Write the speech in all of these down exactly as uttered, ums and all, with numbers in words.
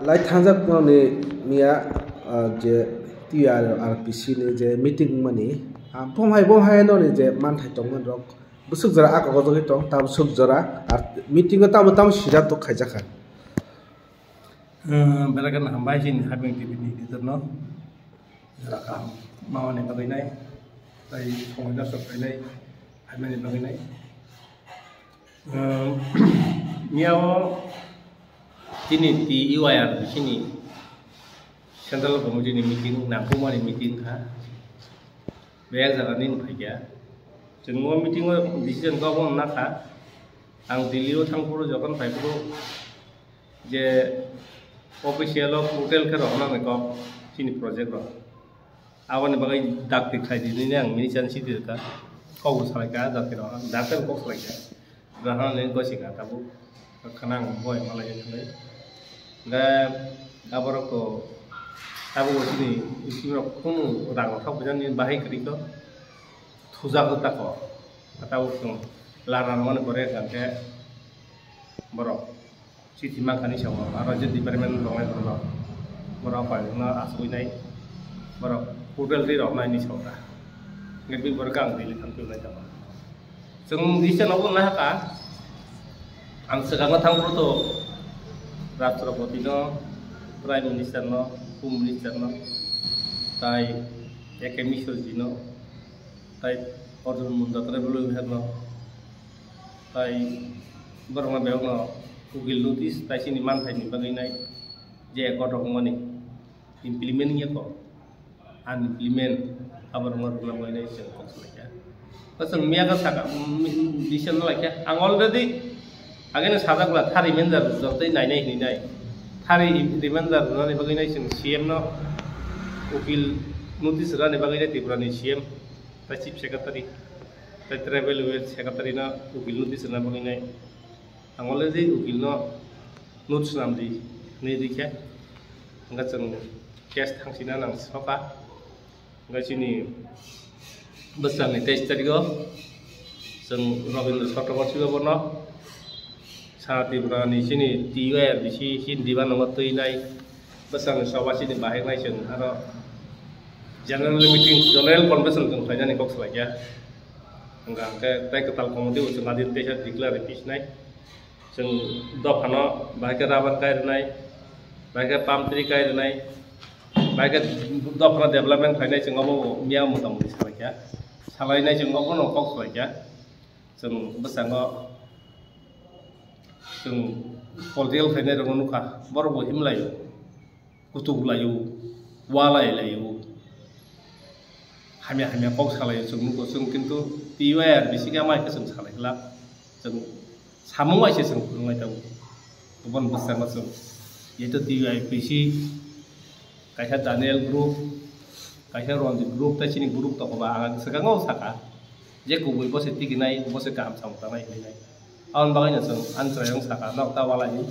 Lai thangjak ni miya, ah, je T R R P C ni je meeting mani, ah, bom hai bom hai no ni je manthai tongmani rok bwswk jora a kok o jagwi tong, ta bwswk jora, ah, meeting o tamo tamo sijak tok khaijak kha. Belai kheno hambai chini Habeng T V ni editor no. Jora kaham mamani bagwi nai, tai somoi no sok phainai, hamyani bagwi nai. Miya o chini T U I R chini central committee ni meeting, nangkukmani meeting kha. Bek jaga nini phaikha. Chwng o meeting o decision kok bo nakha. Ang Delhi o thangphuru jokhon phaiphuru je official o portal khe rohornani kok chini project rok. Aboni bagwi dakti khlai di hinwi ang minister ni chiti rwkha. Kok bo salaikha dakti rok, dakti rok kok salaikha. Rahana le gosi kha tabuk. Khana ang boi malai thangwi. Ga aborok to tabuk chini bisingo kunu rang rok thok bujani bahai kwrwi kho. Thujak ta kho. Tabuk chwng lana rwmani pore hwnkhe borok chithi mankha ni sabo aro je department tongnai borok borok pai wngno asugwi nai borok portal twi rok nai ni sabo ta. Hwnkhe bini borok ang daily thang phi nai tongo. Chwng recent obo nahaka, ang swkango thangphuru to Rashtrapati no, Prime Minister no, Home Minister no, tai A K Mishra ji no, tai Arjun Munda Tribal Welfare no, tai borok no bebak no ukil notice tai chini manthai ni bagwi nai je accord rok mani implement wngya kho. Unimplement aborokno rwna bagwi nai chwng kok salaikha. O chwng miya khe saka, mm, decision no laikha. Ang already ageno sajak bwla thari reminder jotoi nainai hinwi nai. Thari reminder rwnani bagwi nai chwng C M no ukil notice rwnani bagwi nai Tripura ni C M, tai Chief Secretary, tai Tribal Welfare Secretary no ukil notice rwna bagwi nai. Ang already ukil no note swnam di, hinwi rikha. Hwnkhe chwng case thangsina nang soka. Hwnkhe chini bwsakni teis tarikh o chwng Rabindra Chakraborty bono Sara Tripura ni chini T U I R B C chini diba nongo twi nai bwsakni soba chini bahai nai chwng aro general meeting, general convention chwng khlainani kok salaikha. Hwnkha hwnkhe tei kwtal committee bo chwng adin teisa declare pisnai. Chwng dophano bahai khe rubber kai rwnai, bahai khe palm tree kai rwnai, bahai khe dophano development khlainai chwng obo miya mota moti salaikha. Salainai chwng obono kok salaikha. Chwng bwskango chwng political khlainai rokno nukha, borok bo himlaio. Kutuk laio, walai laio, hamya hamya kok salaio chwng nugo chwng, kintu T Y R B C khe ama hai khe chwng salai glak, chwng samung bai se chwng phunuk nai tongo. Oboni bwskango chwng jehetu T Y R B C kaisa Daniel group, kaisa Ranjit group tei chini group tongo ba, ang swkango saka je kubui bo se tikinai, bo se kaham samung tangnai hinwi nai. Aboni bagwi no chwng ani chwrairok saka, nok ta walai di.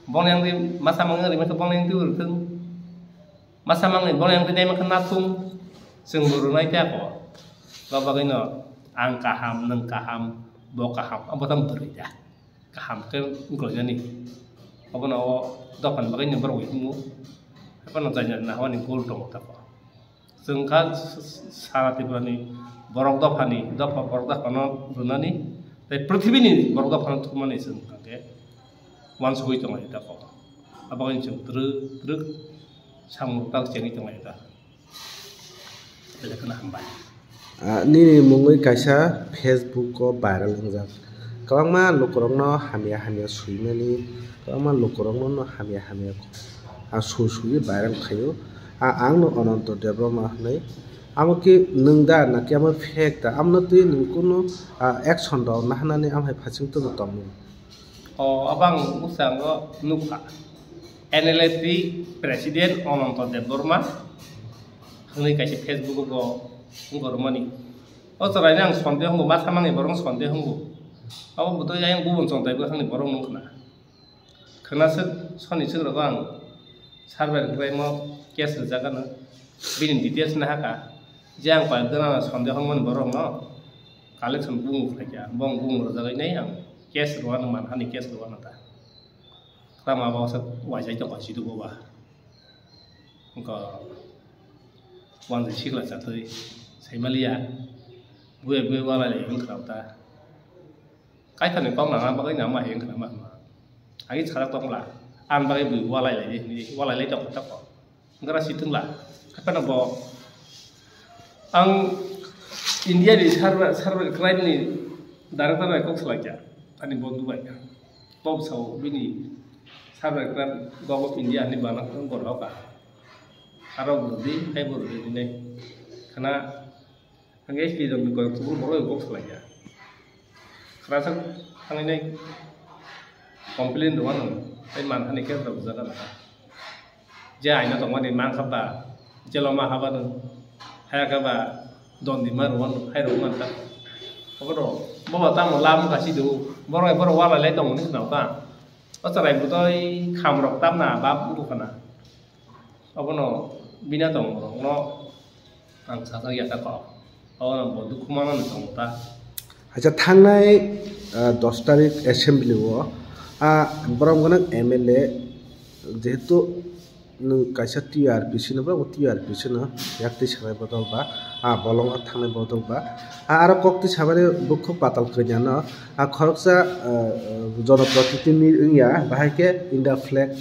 Bongni yang di masa mangni rwmai khe bongni yang di rwthwng. Masa mangni bongni yang di naima khe nathung. Chwng bo rwnai khe ako. Bo bagwi no ang kaham, nwng kaham, bo kaham, abo tamo bwrwi da. Kaham khe wngkhlainani. Obono o dophani bagwi no borok bai himo. Haphano jaina nahwani goal tongo tako. Chwng kha s-, s-, sara Tripurani borok dophani, dopha, borok dophano rwnani, tei pwrthibini borok dophano thumani chwng hwnkhe uansugui tonglaio da kok. Aboni chwng twrwk twrwk samung tak chengwi tonglaio da. Belai kheno hambai. Ah, nini mungwi kaisa Facebook o viral wngjak. Kwbangma lukurokno hamya hamya swimani, kwbangma lukurokno no hamya hamya, ah, swi swiwi viral khaio. Ah, ang no Ananto Debbarma hwnwi. Amo khe nwng da, na khe amo fake da? Amno twi nwng kunu, ah, action rw nahanani amhai phasing tongwi tongo. O abang bwskango nukha, N L F T President Ananto Debbarma hwnwi kaisa Facebook o wngkha rwmani. O chwraino ang sonde hwngo, ma samani borok sonde hwngo. Abo bwtwi ayang bubun chongtaibo hwnwi borok nukha. Khwnaswk soni swk rwgo ang survey khlaimo case rwjak ano. Bini details nahakha je ang koi gana sonde hwnmani borokno collection bung khlaikha, bong bung rwjagwi nai ang case rwano manhani case rwano ta. Tamo abo se waisai tongkha sidu boba. Wngkha wanjwi sikla chatwi saimaliya. Buya buya walai lai wngkha ta. Kaitorni kok nangna bagwi nangma hai wngkha ma hwnma. Agi sarak tongla. Ang bagwi bui walai lai di hwnwi walai lai tongkha tako. Wngkha si thwngla. Kaitorno bo ang India ni server server crime ni director bai kok salaikha. Ani bondhu bai. Kok sao bini server crime Government of India ni bana kok gorok ka. Aro budi hai budi ni khana. Hwnkhe S P rokni koi kubun borok kok salaikha. Khwrasa thangwi nai complain rwmano tei manthani khe rwjak ano. Je aina tongmani mankha ba, jelo ma habano, haya khe ba dondi ma rwmano, hai rwmano ta. Obono bobo tamo lam wngkha sido, borok bai borok walai lai tongmani swnam ta. O chwrai bwtwi khamrok tamna bap wngkha na. Obono bini tongmorokno ang sajak ya ta kok. Obono bo dukhu manani tongo ta. Acha thangnai, ah, dos tarik assembly o, ah, borom gwnang M L A jehetu nwng kaisa T R P C no, bo T R P C no yak twi sanai bodol ba, ah, bolongo thangnai bodol ba, ah, aro kok twi sabani bukhuk patal kanya no, ah, khoroksa, ah, jonoprotitini wngya, bahai khe India flag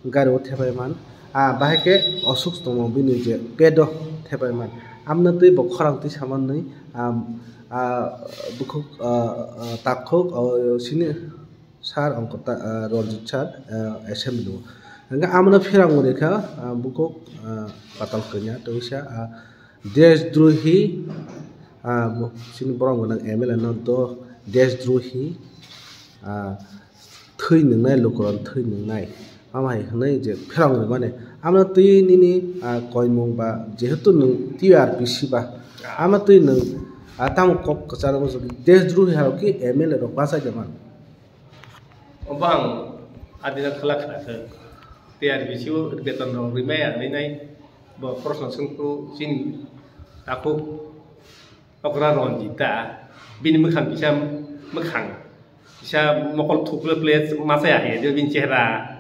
gari o thepai man, ah, bahai khe osuk tongmo bini je pedo thepai man, amno twi bo khorang twi samanwi, ah, ah, bukhuk, ah, ah, takhuk, oh, sini sir ongkha ta, ah, Ranjit sir, ah, assembly o. Hingkhe amno phirang rikha, ah, bukhuk, ah, patal kanya twi sa, ah, deshdrohi, ah, chini borom gwnang M L A no do deshdrohi, ah, thwi nwngnai, lukurok thwi nwngnai. Ama hai hwnwi je phirang rwmani. Amno twi nini, ah, koimung ba jehetu nwng T R P C ba, ama twi nwng, ah, tamo kok kwcharo deshdrohi harok ki M L A rok bachai de man. Obo ang adina khwla khwlakhe. T R P C o beton rok rimai ang rinai bo proshno swngphru chini takhuk okra Ranjit ta bini mwkhang kisa mwkhang kisa mokol thukle ple masa ya he bini chehra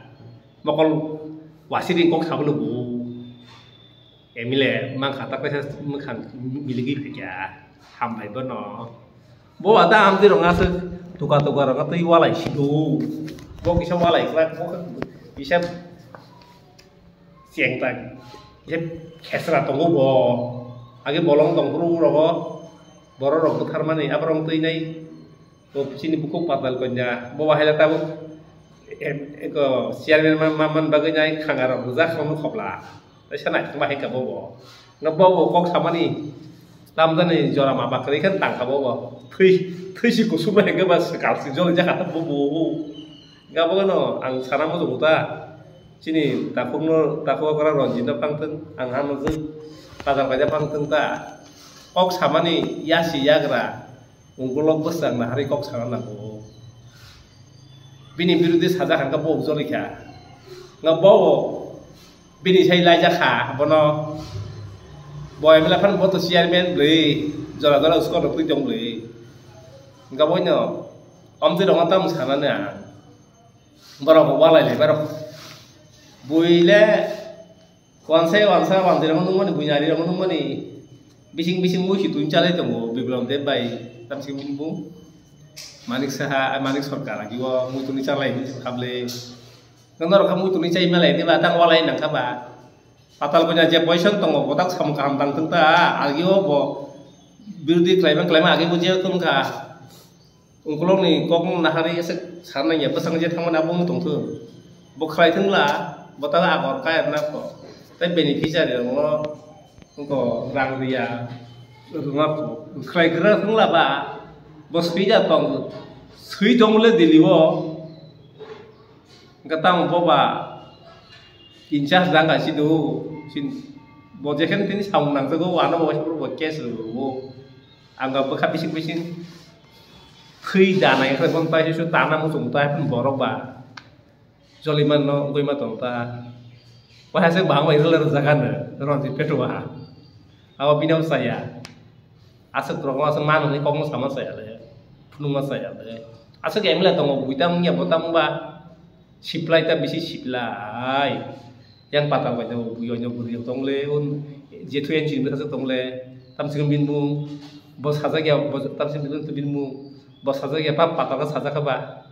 mokol wasiring kok sabule bo. M L A mankha ta kaisa mwkhang miligwi phaikha hambai bono. Bo ada amtwi rok aswk tuka tuka rok twi walai sido. Bo kisa walai kwlak bo kisa cheng tak kisa khesra tongo bo. Age bolong tong phuru rogo borok rok bwtharmani aborok twi nai. Bo chini bukhuk patal kanya, bo bahai tabuk, em, eko chairman ma, ma, man bagwi nai khanga rok rijak khong khopla. Tei sa naithok ma hai ka bobo. No bobo kok samani, tamjani jora ma bakrwi khe tang ka bobo. Thwi, thwi si kusuma hai khe ba swkal si joli jak kha bobo. Gabo no ang sana muchungo ta. Chini takhukno, takhuk okra Ranjit no phang thung, ang hano jwk patal kaisa phang thung ta. Kok samani yasi yagra. Ungkulok bwswk nahari kok sana nango. Bini birude sajak hangka bo ujol kha. Nga bo bini sai laijak kha bono. Bo M L A phan bo to chairman bwlwi jora jora uskon rok twi tong bwlwi. Nga boino omtwi rok tam sana na. Borok walai lai borok. Buile Wansa wansa wanjwi rok nungmani, buinari rok nungmani, bising bising mui si tun chalai tongo, Biplop Deb bai, tamsi bini bung, Manik Saha, Manik Sarkar agi o mui tuni chalai ni hable. Nang norok kha mui tuni chai malai diba, tang walai nang kha ba. Patal punya je poison tongo, botak samung kaham tang tong ta, agi o bo birdi khlaimang khlaimang agi bo je tong kha. Ungkulokni kokno nahari ese sanai ya, bwskango je thangmani abo wng tongthung. Bo khlai thwngla, bo tala agor kaya rwna kho. Tei beneficiary rokno wngkho rang riya rwna kho. Khlai kwrwng thwngla ba, bo swija tong, swi tongmole Delhi o, Hwnkhe tamo boba in charge dang kaisi do, sin, bo jekheno tini samung nangjago, ano bo waisa bo case rwgo. Ang ga bwkha bising bising thwi da nai khlai, bon pai su tana muchung ta phun borok ba. Joliman no wngwi ma tong ta. Waisa bahang bai rwla rwjak ano, Ranjit Petua. Abo bini o chaya. Aswk rok aswk manwi kokno sama chaya le, phunukma chaya le. Aswk M L A tongo, buita wngya bo tamo ba. Siplai ta bisi siplai. Yang patal bai no bui oino buri tong le, un jethu yang chini bwsa tong le. Tam sing bin mu, bo sajak ya, bo tam sing bin mu, bo sajak ya, pam patal sajak ba.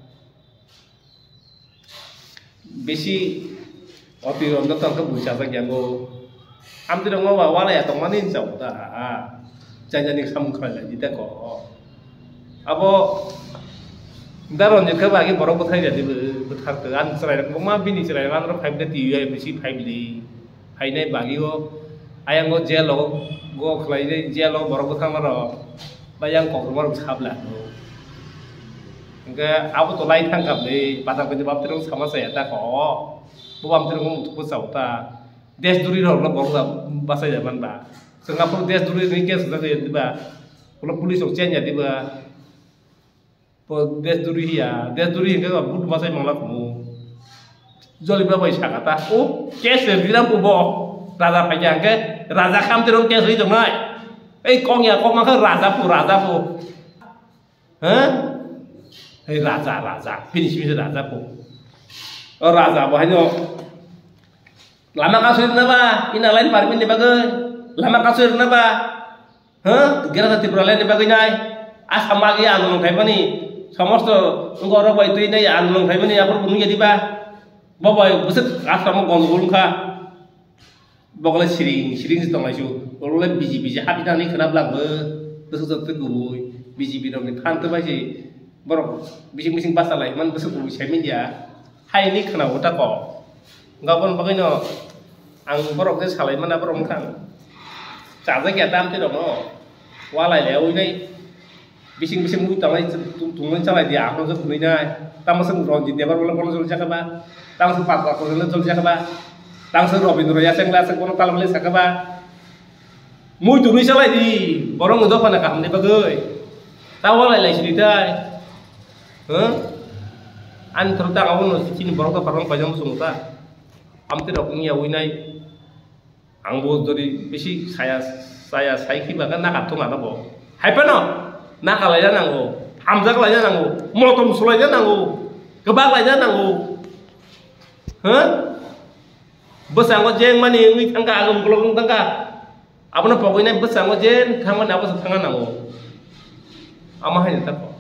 Bisi oti ronda tong khe bui sajak ya bo. Amtwi rok ma ba wala ya tong mani chao ta. Jai jani samung khlai lai di ta ko. Abo da Ranjit khe bagi borok bwthai radi bwthar tw. An chwrai rok ma bini chwrai rok an rok five day T U I bisi five day. Phainai bagi o ayang o jail o go khlai jail o borok bwthang rok. Ba yang kokrok rok sabla. Hingke abo to lai thang kap le, pathar khe bab tirong sama saya ta ko. Bo bab tirong muthuk ko chao ta. Desh duri rok no borok basai ya man ba. Singapore desh duri ni case da ya diba. Ulo police rok chen ya diba. Bo desh duri ya, desh duri hingke but basai mangla kumu. Joli ba bai saka ta. O case le biram ko bo. Raja phai ya hingke raja kham tirong case ri tongnai. Ei kong ya kong ma khe raja pu, raja pu. Hah? Hei raja, raja, finish finish raja ko. O raja bo haino lama kasui rwna ba, ina line permit ni bagwi, lama kasui rwna ba, hah? Greater Tripura line ni bagwi nai, Assam agi andolon khaimani, somosto wngorok bai twi nai andolon khaimani, aphuru bo nungya diba? Bo bai bwswk Assam o gondogol wngkha. Bogle siring, siring se tonglai su. Bogle B J P je habi nani khna bwlak bo. Bwswk jotto kubui. B J P rok ni than to bai se. Borok bising bising basa lai man bwswk kubui sai media. Hai ni khna uta ko. Gabon bagwi no ang borok je salai mana borok mkhan. Chajak ya tam te rok no. Walai le ui nai. Bising bising mui tanglai tung-, tungmani chalai di, aphano se phunui nai. Tamo se Ranjit Debbarma bono jol jakha ba. Tamo se Patla Kojol jol jakha ba. Tamo se Robindra Yaseng la se bono talamlai sakha ba. Mui tungui chalai di, borok ni dophano kaham ni bagwi. Ta walai lai sini tai. Huh? Ani thoro ta abono chini borok dophano paijak muchungo ta. Amtwi rok wngya ui nai. Ang bo jodi bisi saya, saya sai khiba khe naka thung ano bo. Hai phano naka laina nango, hamjak laina nango, motom sulaina nango, kwbak laina nango. Ha? Bwskango jeng mani wngwi thangkha, agam uklok wng thangkha. Abono pogwi nai bwskango jeng thangmani abo se thangna nango. Ama hai ta ko.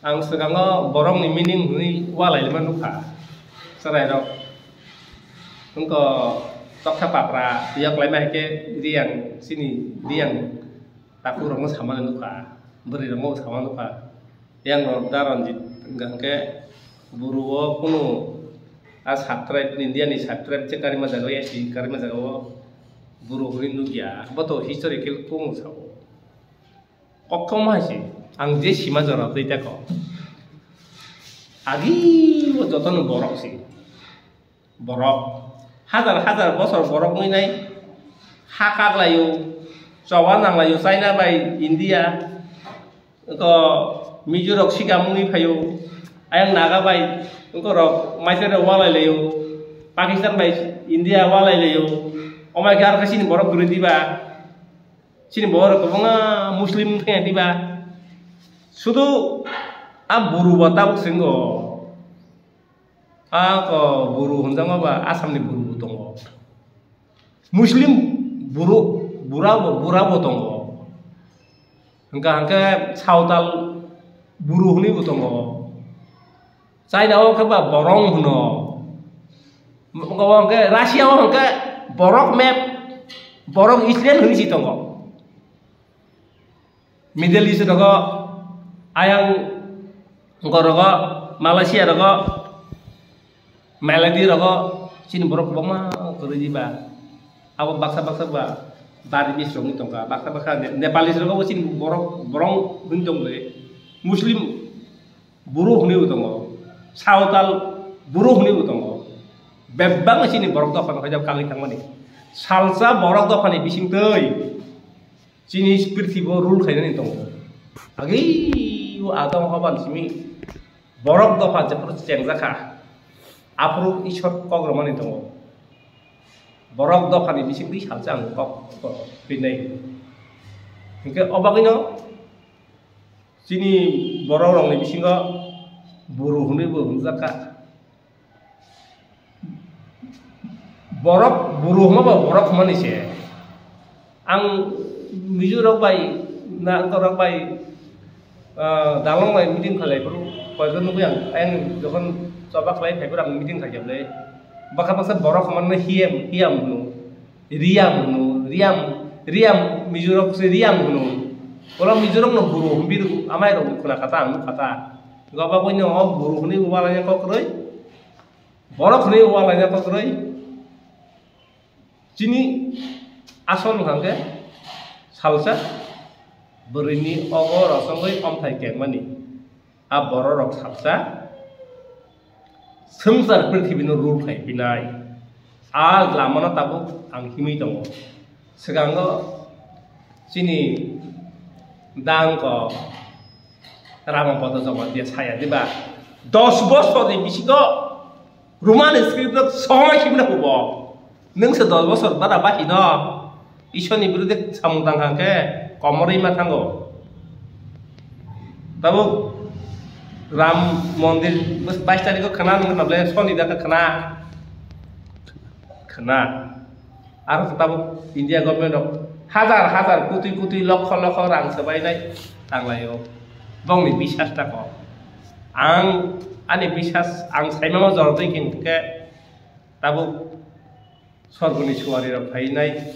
Ang swkango borokni meaning hwnwi ualailima nukha. Chwrairok wngkha toksa papra yoklaima hai khe riyang chini riyang takhuk rokno samani nukha, bwrwi rokno samani nukha. Yang rok da Ranjit hwnkha hwnkhe buru o kunu a sub-tribe India ni sub-tribe je karima jaga o S T karima jaga o buru hwnwi nukya, bo to historical kung sao. Koktwma hai se, ang je sima jora twi tako. Agi o jotono borok se. Borok. Hajar hajar bosor borok wngwi nai. Ha kaklaio. Choba nanglaio China bai India. Wngkha Mizo rok sikam wngwi phaio. Ayang Naga bai wngkha rok Meitei rok walai laio. Pakistan bai India walai laio. Omai khe arokhe chini borok kwrwi diba. Chini borok kwbangma Muslim wngkha diba. Sudu a buru bo tabuk se wngo. A ko buru hwnjakma ba Assam ni buru bo tongo. Muslim buru, bura bo, bura bo tongo. Hwnkha hwnkhe Sawtal buru hwnwi bo tongo. China o khe ba borong hwno. Hwnkhe Russia o hwnkhe borok map, borok Israel hwnwi si tongo. Middle East rogo, ayang rogo, Malaysia rogo, Maldives rogo, chini borok kwbangma kwrwi di ba. Abo baksa baksa ba Burmese rok wng tongkha, baksa baksa Ne-, Nepalese rogo bo chini borok, borong wng tong le. Muslim Buru hwnwi bo tongo, Sawtal Buru hwnwi bo tongo. Bebak chini borok dophano haida kagwi thangmani. Salsa borok dophani bisingtwi chini prithibo rule khainani tongo. Agi o Adam Hoban simi borok dopha jephuru chengjakha, aphuru Ishwar kok romani tongo. Borok dophani bisingtwi salsa ang kok, kok pinai. Hinkhe o bagwino chini borok rokni bisingo Buru hwnwi bo hwnjakha. Borok Buru hwnba bo borok hwnmani se. Ang Mizo rok bai, na, rok bai, ah, dalong bai meeting khlai phuru, koyekta nugwi ang, ang jokhon choba khlai phai phuru ang meeting khlai khe bwlai. Baksa baksa borok hwnmano hiyam, hiyam hwno. Riyam hwno, riyam, riyam, Mizo rok se riyam hwno. Bola Mizo rok no Buru hwnbi rw-, amai rok khna kha ta, ang nukha ta. Gobagwi no o Buru hwnwi bo walaina kok kwrwi. Borok hwnwi bo walaina kok kwrwi. Chini asol wngkha khe salsa bwrwini ogo rosongwi omthai kengmani. A bororok salsa swngchar prithibino rule khai pinai. A lamano tabuk ang himwi tongo. Swkango chini dangko Ramapada Jamatia saya diba? Dos bosorni bisingo Roman script no songma himna hubo. Nwng se dos bosor bada bahino Ishwarni birude samung tang kha khe komorwi ma thango. Tabuk Ram Mondir bais tarikho khna nwng khna ble soni da khna. Khna. Aro tabuk India government rok hajar hajar koti koti lokho lokho rang swbainai tanglaio. Bongni bisas tako. Ang ani bisas ang saimano jor twi khe tabuk sorgoni suari rok phainai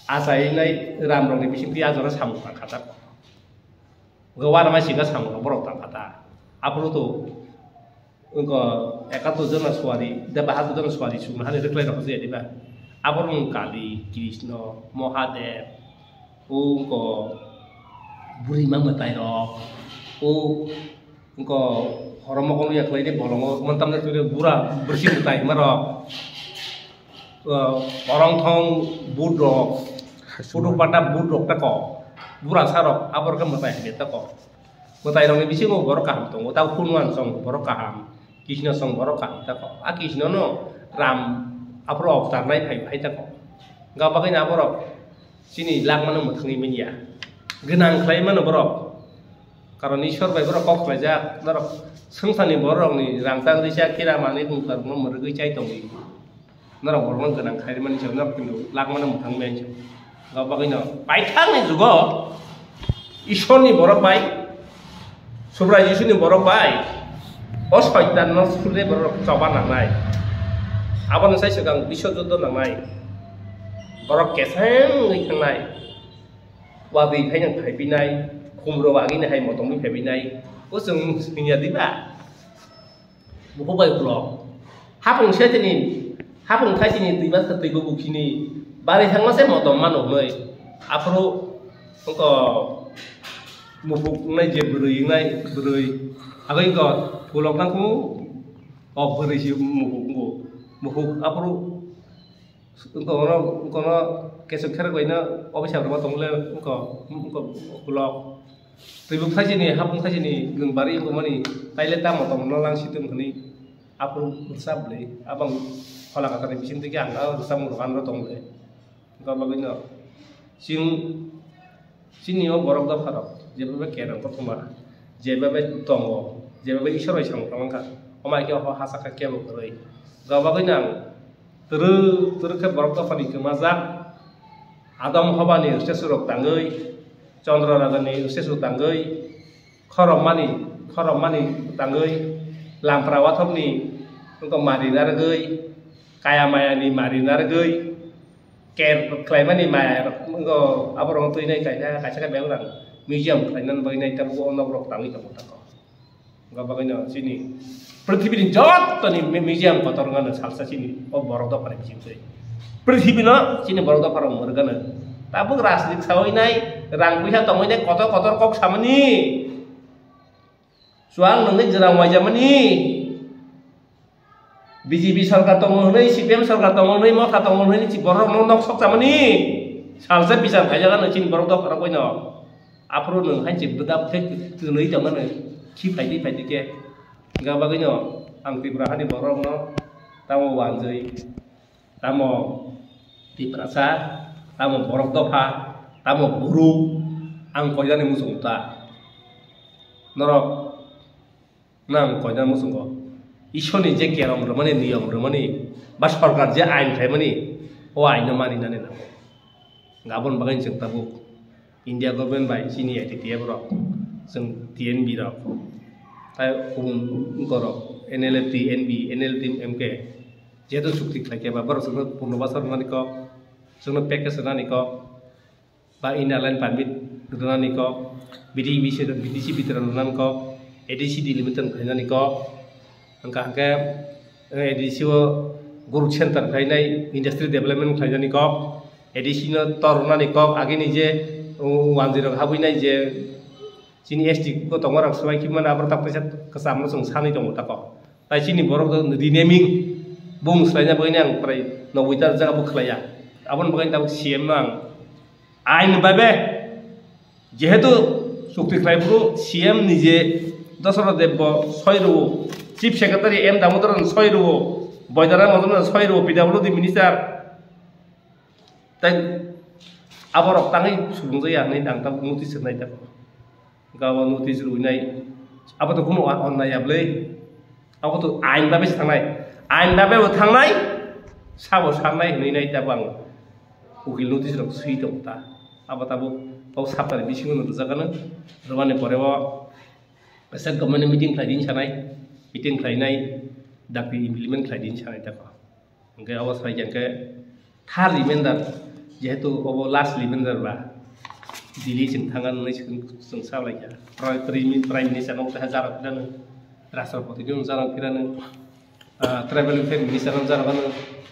achainai ram rokni bisingtwi ajora samung tang kha tako. Gawar mai singa samung rok borok tang kha ta. Aphuru to wngkha ekatur jona suari, da bahatur jona suari sumna hani rwkhlai rok je diba. Abo wng Kali, Krishna, Mahadev, o wngkha buri ma mwtai rok, o wngkha horomokol ya khlai de bolongo, mantam de twi bura bwrwsing mwtai ma rok. O, orongthong bud rok, putuk pata bud rok tako, bura sa rok, abo rok mwtai hamya tako. Mwtai rokni bisingo borok kaham tongo, ta Hanuman song borok kaham, Krishna song borok kaham tako. A Krishna no Ram aphuru avatar nai phai, phai tako. Ga bagwi no aborok chini lak mano mwthangwi manya. Gwnang khlai mano borok. Karon Ishwar bai borok kok khlaijak, norok swngcharni borok rokni rangchak risa kira manwi kung karokno mwrwgwi chai tongwi. Norok borokno gwnang khairwi mani se, norok kintu lak mano mwthang maya se. Ga bagwi no paithakni jugo Ishwarni borok bai, Subrai Jisuni borok bai, o Soitanno sule borok choba nangnai. Abono sai swkang biswa juddo nangnai. Borok keseng wngwi thangnai. Watwi phainang phaipinai, khumro wagwini hai motomwi phaipinai. O chwng swngya diba? Buphuk bai ulo. Hapung se tini, hapung khai tini twi bas twi bo bukhini. Bari thangma se motom mano hwnwi. Aphuru wngkha muphuk wngnai je bwrwi wngnai bwrwi. Agwi wngkha pulok nangkukmung kok bwrwi se muphuk wngo. Muphuk aphuru wngkha ono, wngkha ono kesuk kherok bai no officer rok tongmole wngkha, wngkha ulo. Twi buk thaisini, hapung thaisini, nwng bari wngmani, taile tamo tongmano lang situm hwnwi aphuru rwchap le, abang phola kathar ni bising twi khe ang a rwchapmung rok anw tong le. Wngkha bagwi no, chwng, chini o borok dopha rok, jeba bai kereng kothoma, jeba bai tongo, jeba bai Isor bai samung tang kha, omo hai khe o hachak khe kebo kwrwi. Wngkha bagwi no ang twrwk twrwk khe borok dopha ni kwmajak, Adam Hoba ni statue rok tangwi, Chandra Raja ni statue tangwi, Khorokmani, khorokmani tangwi, lampra wathokni wngkha mari narwgwi, kaya mayani mari narwgwi, ker khlaimani maya rok wngkha, aborokno twi nai kaisa, kaisa khe bebak rang museum khlainani bagwi nai tabuk o nok rok tangwi tongo tako. Wngkha bagwino chini prithibini jottoni mu-, museum kotor wngkha salsa chini o borok dophani bisingtwi. Prithibino chini borok dopharok mwrwkano. Tabuk rajnik sawi nai, rang puisa tongwi nai, kotor kotor kok samani. Chuang nungwi jwrang waijamani. B J P sarkar tongo hwnwi, C P M sarkar tongo hwnwi, Motha tongo hwnwi, borok no nok sok chamani. Salsa bichar khaijak ano chini borok dopha rok bai no. Aphuru nwng hai chini bwdap khe twnwi tongmani. Khi phaidi phaidi khe. Ga bagwi no ang Tripura hani borok no tamo wanjwi, tamo Tiprasa, tamo borok dopha, tamo buru, ang koinani muchung ta. Norok Nang koina muchungo. Ishorni je kerong rwmani, niyom rwmani, ba sorkar je ain khlaimani, o aino mani nani nango. Aboni bagwi chwng tabuk India government bai chini I T T F rok, chwng T N B rok, tai kubun borok N L F T, N B, N L T, M K, jehetu chukti khlaikhe ba borok chwngno pundro bosor rwnani kok, chwngno package rwnani kok, ba inner line permit rwnani kok, B D C, B D C bithor rwnani kok, A D C delimitation khlainani kok, hwnkha hwnkhe, eh, A D C o growth center khlainai, industry development khlainani kok, A D C no tor rwnani kok, agini je, uh, wanjwi rok habwi nai je, chini S T ko tongo rok swbai khibmani abo tak kaisa kwcham no chwng sanwi tongo tako. Tai chini borok do renaming bung swlaina bagwi ang prai noboi ta jaga bo khlaiya. Aboni bagwi tabuk C M no ang ain babe jehetu chukti khlai buru C M ni je Dasarath Deb bo soi rwo, Chief Secretary M Damodar no soi rwo, Boidara Mojono soi rwo, P W D minister. Tai aborok tangwi subungjaya hinwi ang tabuk notice rwnai tabuk. Gabo notice rwnai. Abo to kunu onnai ya bwlai. Abo to ain babe se thangnai. Ain babe bo thangnai. Sabo sarnai hinwi nai tabuk ang ukil notice rok swi tongo ta. Abo tabuk o saptani bisingo no rwjak ano. Rwmani pore o state government meeting khlai din sanai. Meeting khlainai. Dakti implement khlai din sanai tabuk. Hwnkhe abo sai khe hwnkhe third remainder, jehetu obo last remainder ba, Delhi chwng thangna nwnwi chwng, chwng sa lai kha. Prime, Prime, Prime Minister no keha jaro phirano, Rashtrapati no jaro phirano, ah, Tribal Welfare Minister no jaro phano,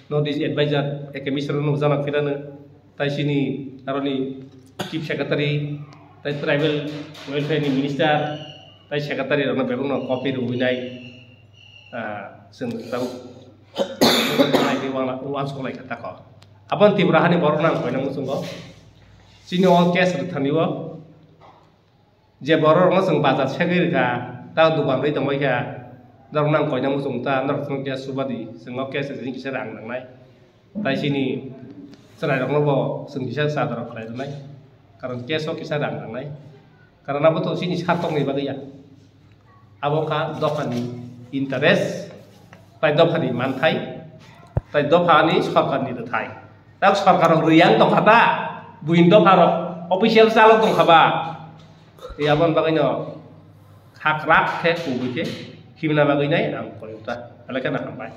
North East Advisor, A K Mishra no jaro phirano, tai chini aroni Chief Secretary, tai Tribal Welfare ni Minister, tai Secretary rok no bebak no copy rwwi nai. Ah, chwng tabuk uansuk lai kha tako. Aboni Tripura hani borok nang koina muchungo. Chini o case rwthani o je borok rokno chwng bazar segwi rwkha, ta dukan rwi tongbai kha. Norok nang koina muchung ta, norok chwng khe subadi, chwng o case rwthani kisa rang nangnai. Tai chini chwrai rokno bo chwng kisa sadar khlai rwnai. Karon case o kisa rang nangnai. Karon abo to chini sartokni bagwi ya. Abo wngkha dophani interest, tai dophani manthai, tai dophani sorkarni rwthai. Tak sorkar rok rwiyang tongkha ta, buini dopha rok official chalok tongkha ba. Tei aboni bagwino khakrak khe kubui khe himna bagwi nai ang koi ta. Belai kheno hambai.